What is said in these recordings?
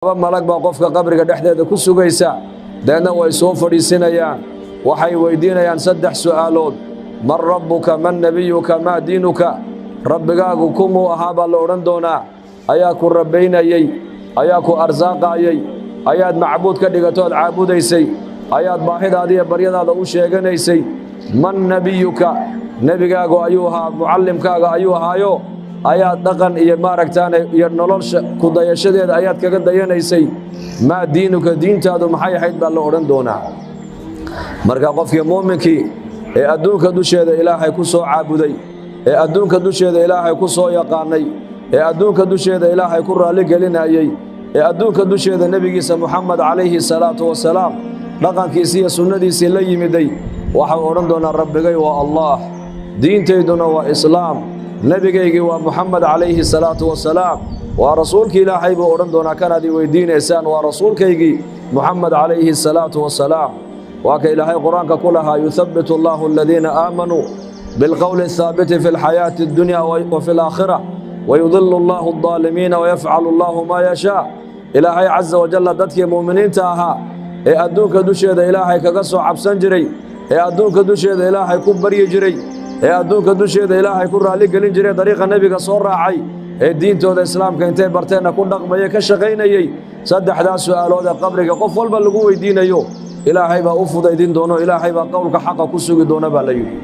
Laba malag baa qofka qabriga dhexdeeda ku sugaysa, deedna way soo fadhiisinayaan. Waxay weydiinayaan 3 su'aalood: man rabbuka, man nebiyuka, maa diinuka? Rabbigaagu kumuu ahaa baa la odhan doonaa, ayaa ku rabbaynayey, ayaa ku arsaaqaayey, ayaad macbuud ka dhigatood caabudaysay, ayaad baahidaada iyo baryadaada u sheeganaysay? Man nebiyuka, nebigaagu ayuu ahaa, mucallimkaaga ayuu ahaayo, ayaad dhaqan iyo maaragtaane iyo nolosha ku dayashadeeda ayaad kaga dayanaysay? Maa diinuka, diintaadu maxay ahayd baa la odhan doonaa. Marka qofkii muuminkii ee adduunka dusheeda Ilaahay ku soo caabuday, ee adduunka dusheeda Ilaahay ku soo yaqaanay, ee adduunka dusheeda Ilaahay ku raalligelinayey, ee adduunka dusheeda nebigiisa Muxamed calayhi salaatu wasalaam dhaqankiisii iyo sunnadiisii la yimiday, waxau odhan doonaa: rabbigay waa Allah, diintayduna waa Islaam, nebigaygii waa Muxamed calayhi salaatu wasalaam, waa rasuulkii Ilaahay buu odhan doonaa. Kanaad i weydiinaysaan waa rasuulkaygii Muxamed calayhi salaatu wasalaam. Waa ka Ilaahay Qur-aanka ku lahaa: yuthabbitu Allahu aladiina aamanuu bilqowli athaabiti fi alxayaati addunya wa fi alaakhira wayudilu Allahu aldaalimiina wayafcalu Allahu maa yashaa. Ilaahay casa wajalla dadkii mu'miniinta ahaa ee adduunka dusheeda Ilaahay kaga soo cabsan jiray, ee adduunka dusheeda Ilaahay ku baryi jiray, ee adduunka dusheeda Ilaahay ku raalligelin jiray, dariiqa nebiga soo raacay, ee diintooda Islaamka intay barteenna ku dhaqmaya, ka shaqaynayey, saddexdaas su'aalood ee qabriga qof walba lagu weydiinayo Ilaahay baa u fudaydin doono, Ilaahay baa qowlka xaqa ku sugi doona baa la yidhi.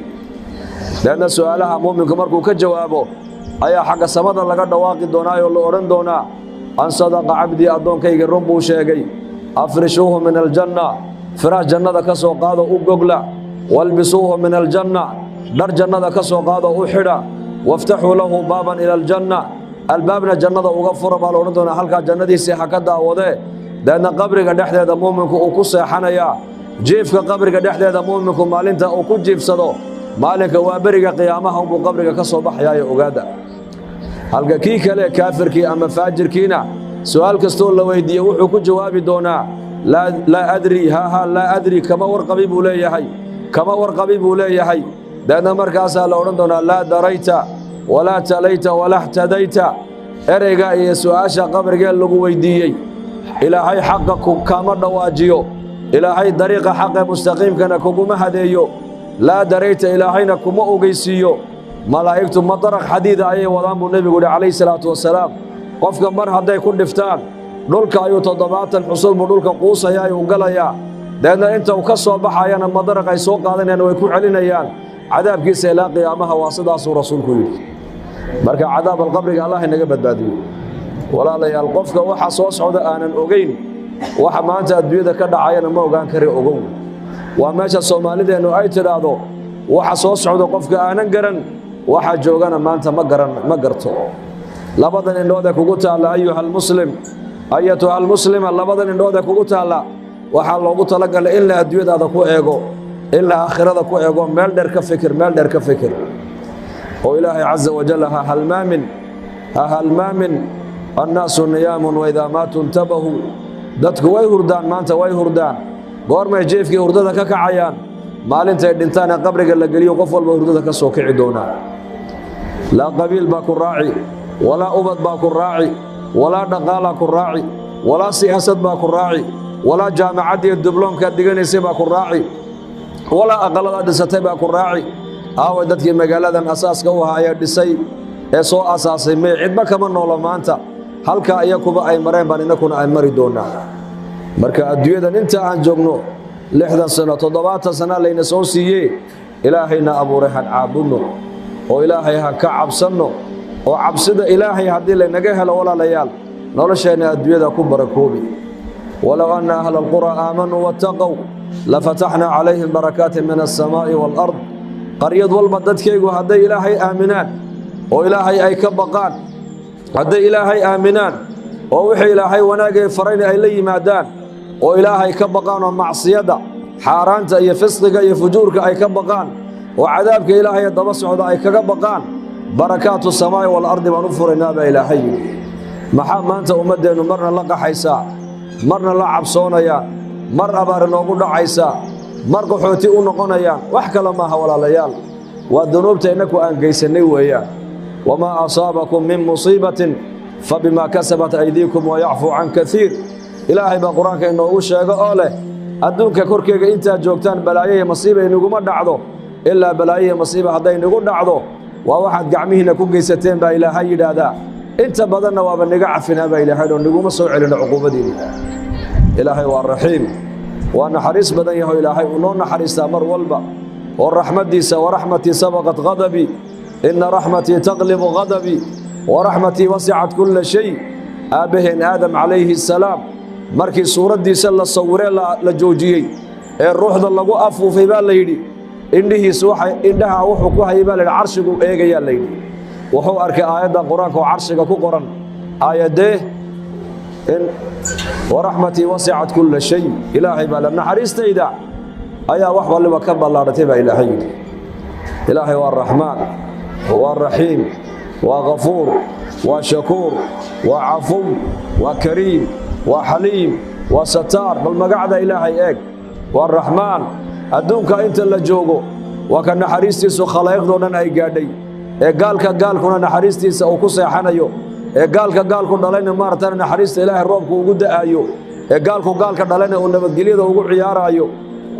Deedna su'aalaha muuminku markuu ka jawaabo ayaa xagga samada laga dhawaaqi doonaayoo la odhan doonaa: an sadaqa cabdii, addoonkaygii run buu sheegay, afrishuuhu min aljanna, firaash jannada ka soo qaado u gogla, walbisuuhu min aljanna, dhar jannada ka soo qaado u xidha, waftaxuu lahu baaban ila aljanna, albaabna jannada uga fura baa la odhan doonaa, halkaa jannadiisii ha ka daawadee. Deedna qabriga dhexdeeda muuminku uu ku seexanayaa. Jiifka qabriga dhexdeeda muuminku maalinta uu ku jiifsado, maalinka waa beriga qiyaamaha unbuu qabriga ka soo baxayaayo ogaada. Halka kii kale kaafirkii ama faajirkiina su'aal kastoo la weydiiye wuxuu ku jawaabi doonaa: laa adri, haaha, laa adri, kama warqabi buu leeyahay, kama warqabi buu leeyahay. Deedna markaasaa la odhan doonaa: laa darayta walaa talayta walaa xtadayta. Ereyga iyo su'aasha qabrigee lagu weydiiyey Ilaahay xaqa kama dhawaajiyo, Ilaahay dariiqa xaqee mustaqiimkana kuguma hadeeyo, laa darayta, Ilaahayna kuma ogeysiiyo. Malaa'igtu madaraq xadiida ayay wadaan buu nebigu yihi calayhi salaatu wasalaam. Qofka mar hadday ku dhiftaan dhulka ayuu 70 xusul buu dhulka quusayaa, uu galayaa. Deedna inta uu ka soo baxayana madaraq ay soo qaadanayaan way ku celinayaan cadaabkiisa ilaa qiyaamaha. Waa sidaasuu rasuulku yidhi. Marka cadaab alqabriga Allah inaga badbaadiyo. Walaalayaal, qofka waxa soo socda aanan ogeyn, waxa maanta adduunyada ka dhacayana ma ogaan kari. Ogow, waa meesha Soomaalideennu ay tidhaahdo: waxa soo socda qofka aanan garan, waxa joogana maanta ma garan, ma garto. Labadan indhood ee kugu taalla, ayuha almuslim, ayatuha almuslima, labadan indhood ee kugu taalla waxaa loogu talagalay in la adduunyadaada ku eego, in la aakhirada ku eego. Meel dheer ka fikir, meel dheer ka fikir, oo Ilaahay casa wajalla ha halmaamin, ha halmaamin. Annaasu niyaamun waidaa maatuu intabahuu. Dadku way hurdaan maanta, way hurdaan. Goormay jeefkii hurdada ka kacayaan? Maalintay dhintaan ee qabriga la geliyo qof walba hurdada ka soo kici doonaa. Laa qabiil baa ku raaci, walaa ubad baa ku raaci, walaa dhaqaalaa ku raaci, walaa siyaasad baa ku raaci, walaa jaamacaddiiyo dibloomkaad dhiganaysay baa ku raaci, walaa aqalladaad dhisatay baa ku raaci. Aaway dadkii magaaladan asaaska u ahaa ee dhisay ee soo asaasay? May cidba kama noolo maanta. Halkaa iyakuba ay mareen baan innakuna ay mari doonaa. Marka adduunyadan inta aan joogno, 60 sano, 70 sana layna soo siiyee, Ilaahayna abuuray han caabudno oo Ilaahay ha ka cabsanno. Oo cabsida Ilaahay haddii laynaga helo, walaalayaal, nolosheenna adduunyada ku barakoobi. Walow anna ahla alquraa aamanuu wattaqow lafataxnaa calayhim barakaatin min alsamaa'i waalard. Qaryad walba dadkaygu hadday Ilaahay aaminaan oo Ilaahay ay ka baqaan, hadday Ilaahay aaminaan oo wixii Ilaahay wanaagay farayna ay la yimaadaan, oo Ilaahay ka baqaan, oo macsiyadda, xaaraanta iyo fisqiga iyo fujuurka ay ka baqaan, oo cadaabka Ilaahay daba socda ay kaga baqaan, barakaatu samaa'i waalardi baan u furaynaa baa Ilaahay yidhi. Maxaa maanta ummaddeennu marna la qaxaysaa, marna la cabsoonayaan, mar abaar inoogu dhacaysaa, mar qaxooti u noqonayaan? Wax kale maaha, walaalayaal, waa dunuubta innaku aan geysannay weeyaan. Wamaa asaabakum min musiibatin Fabimaa kasabat aydiikum wayacfuu can kaiir. Ilaahay baa Qur-aanka inoogu sheego oo leh, adduunka korkeega intaad joogtaan balaayo iyo masiiba inaguma dhacdo, ilaa balaayo iyo masiiba hadday inagu dhacdo waa waxaad gacmihiinna ku geysateen baa Ilaahay yidhaahdaa. Inta badanna waaba niga cafinaa baa Ilaahay oo niguma soo celino cuquubadiinna. Ilaahay waa Raxiim, waa naxariis badan yaho. Ilaahay uu noo naxariistaa mar walba oo raxmaddiisa, waraxmatii sabaqat ghadabii, ina raxmatii taqlibu ghadabii, waraxmatii wasicat kulla shay. Aabbaheen Aadam calayhi assalaam markii suuraddiisa la sawiree la joojiyey ee ruuxda lagu afuufay baa la yidhi, indhihiisu waxay indhaha wuxuu ku hayay baa la yidhi carshigu eegayaa la yidhi. Wuxuu arkay aayaddan Qur-aanka oo carshiga ku qoran, aayaddee in waraxmatii wasicat kulla shay. Ilaahay baa la naxariistayda ayaa wax waliba ka ballaadhatay baa Ilaahay yidhi. Ilaahay waa Raxmaan, waa Raxiim, waa Kafuur, waa Shakuur, waa Cafuw, waa Kariim, waa Xaliim, waa Sataar. Bal magacda Ilaahay eeg, waa Raxmaan. Adduunka inta la joogo waa ka naxariistiisu khalaa'iqdoo dhan ay gaadhay, ee gaalka gaalkuna naxariistiisa uu ku seexanayo, ee gaalka gaalku dhalayna maaragtana naxariista Ilaahay roobku ugu da'aayo, ee gaalku gaalka dhalayna uu nabadgelyada ugu ciyaaraayo,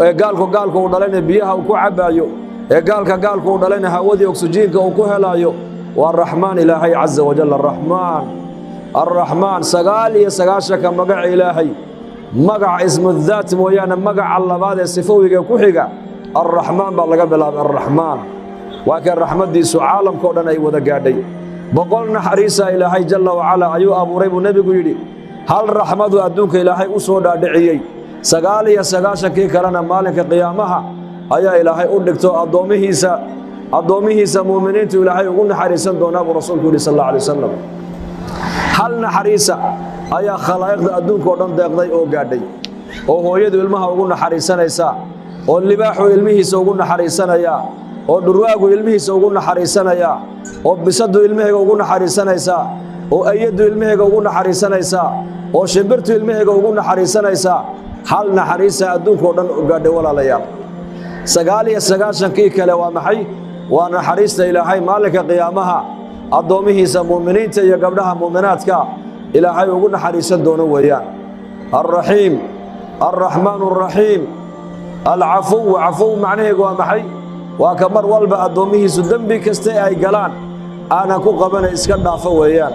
ee gaalku gaalku uu dhalayna biyaha uu ku cabbaayo, ee gaalka gaalku uu dhalayna hawadii oksijiinka uu ku helaayo. Waa Raxmaan Ilaahay caza wajal, Araxmaan, Arraxmaan. 99-ka magaca Ilaahay, magaca ismudaat mooyaane, magaca labaad ee sifowiga ku xiga Arraxmaan baa laga bilaabay. Arraxmaan waa kan raxmaddiisu caalamkao dhan ay wada gaadhay. 100 naxariisa Ilaahay jalla wacalaa ayuu abuuray buu nebigu yidhi. Hal raxmadu adduunka Ilaahay u soo dhaadhiciyey, 99-kii kalena maalinka qiyaamaha ayaa Ilaahay u dhigto addoommihiisa mu'miniintu Ilaahay ugu naxariisan doonaa buu rasuulku yidhi sal alla alay wasalam. Hal naxariisa ayaa khalaa'iqda adduunka oo dhan deeqday oo gaadhay, oo hooyadu ilmaha ugu naxariisanaysaa, oo libaaxu ilmihiisa ugu naxariisanayaa, oo dhurwaagu ilmihiisa ugu naxariisanayaa, oo bisaddu ilmahayga ugu naxariisanaysaa, oo ayaddu ilmahayga ugu naxariisanaysaa, oo shimbirtu ilmahayga ugu naxariisanaysaa. Hal naxariisa adduunka oo dhan gaadhay, walaalayaal. 99-kii kale waa maxay? Waa naxariista Ilaahay maalinka qiyaamaha addoommihiisa mu'miniinta iyo gabdhaha mu'minaadka Ilaahay ugu naxariisan doono weeyaan. Alraxiim, Alraxmaan Alraxiim, Alcafuw. Cafuw macnaheegu waa maxay? Waa ka mar walba addoommihiisu dembi kaste ay galaan aanan ku qabanay, iska dhaafo weeyaan.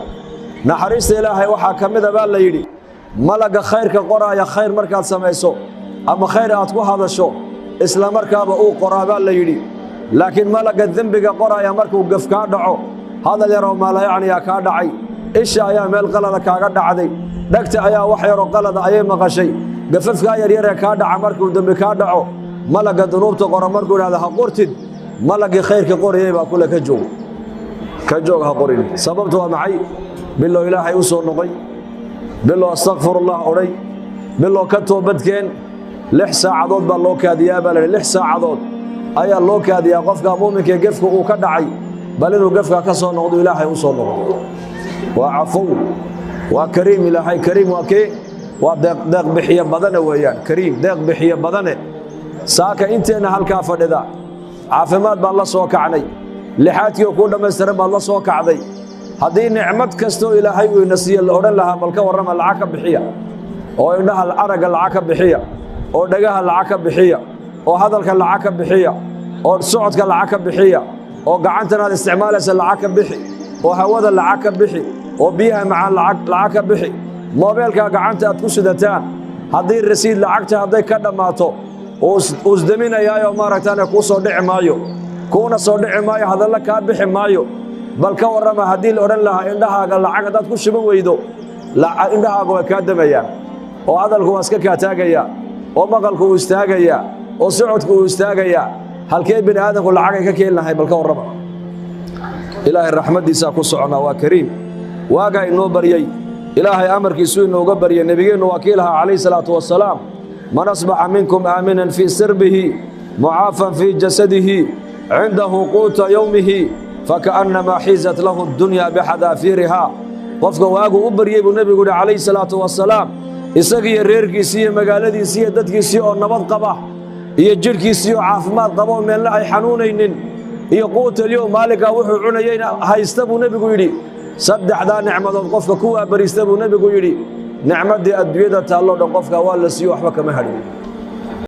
Naxariista Ilaahay waxaa ka mida baa la yidhi, malagga khayrka qoraaya khayr markaad samayso ama khayr aad ku hadasho isla markaaba uu qoraa baa la yidhi. Laakiin malagga dembiga qoraaya markuu gaf kaa dhaco, hadal yaroo maalayacniyaa kaa dhacay, isha ayaa meel qalada kaaga dhacday, dhegta ayaa wax yaroo qalada ayay maqashay, gafafkaa yaryaree kaa dhaca markuu dembi kaa dhaco, malagga dunuubta qora markuu idhahdo ha qortid, malaggii khayrka qorayay baa kule ka joog, ka joog, ha qorin. Sababtu waa maxay? Bilow Ilaahay u soo noqoy, bilow astakfirullah odhay, bilow ka toobadkeen. 6 saacadood baa loo kaadiyaa baa la yidhi. 6 saacadood ayaa loo kaadiyaa qofka muuminka ee gefka uu ka dhacay, bal inuu gefka ka soo noqdo, Ilaahay u soo noqdo. Waa Cafow, waa Kariim. Ilaahay Kariim waa kee? Waa deeq bixiyo badane weeyaan. Kariim, deeq bixiyo badane. Saaka inteenna halkaa fadhida caafimaad baan la soo kacnay, lixaadkii oo kuu dhammaystiran baad la soo kacday. Haddii nicmad kastoo Ilaahay uu ina siiye la odhan lahaa bal ka warrama lacag ka bixiya, oo indhaha aragga lacag ka bixiya, oo dhagaha lacag ka bixiya, oo hadalka lacag ka bixiya, oo socodka lacag ka bixiya, oo gacantan aad isticmaalaysa lacag ka bixi, oo hawada lacag ka bixi, oo biyaha macaan lacag ka bixi, moobeelkaa gacanta aad ku sidataan haddii rasiid lacagta hadday ka dhammaato uu isdeminayaayoo maaragtaane kuu soo dhici maayo, kuuna soo dhici maayo, hadalla kaa bixi maayo. Bal ka warrama haddii la odhan lahaa indhahaaga lacag haddaad ku shuban weydo indhahaaga way kaa damayaan, oo hadalku waa iska kaa taagayaa, oo maqalku uu istaagayaa, oo socodku uu istaagayaa, halkee bini aadamku lacagay ka keeni lahay? Bal ka warrama. Ilaahay raxmaddiisaa ku soconnaa. Waa Kariim. Waagaa inoo baryey, Ilaahay amarkiisuu inooga baryey. Nebigeennu waa kii lahaa calayhi salaatu wasalaam, man asbaxa minkum aaminan fii sirbihi, mucaafan fii jasadihi, cindahu quuta yowmihi, fakaannamaa xiizat lahu addunya bixadaafiirihaa. Qofka waaguu u baryey buu nebigu yidhi calayhi salaatu wasalaam, isagiiyo reerkiisii iyo magaaladiisii iyo dadkiisii oo nabad qaba, iyo jidhkiisii oo caafimaad qaba oo meelna ay xanuunaynin, iyo quutalyow maalinkaa wuxuu cunayeyna haysta buu nebigu yidhi. Saddexdaa nicmadood qofka ku waabariista, buu nebigu yidhi, nicmaddii adduunyada taalloo dhan qofka waa la siiyo, waxba kama hadhin.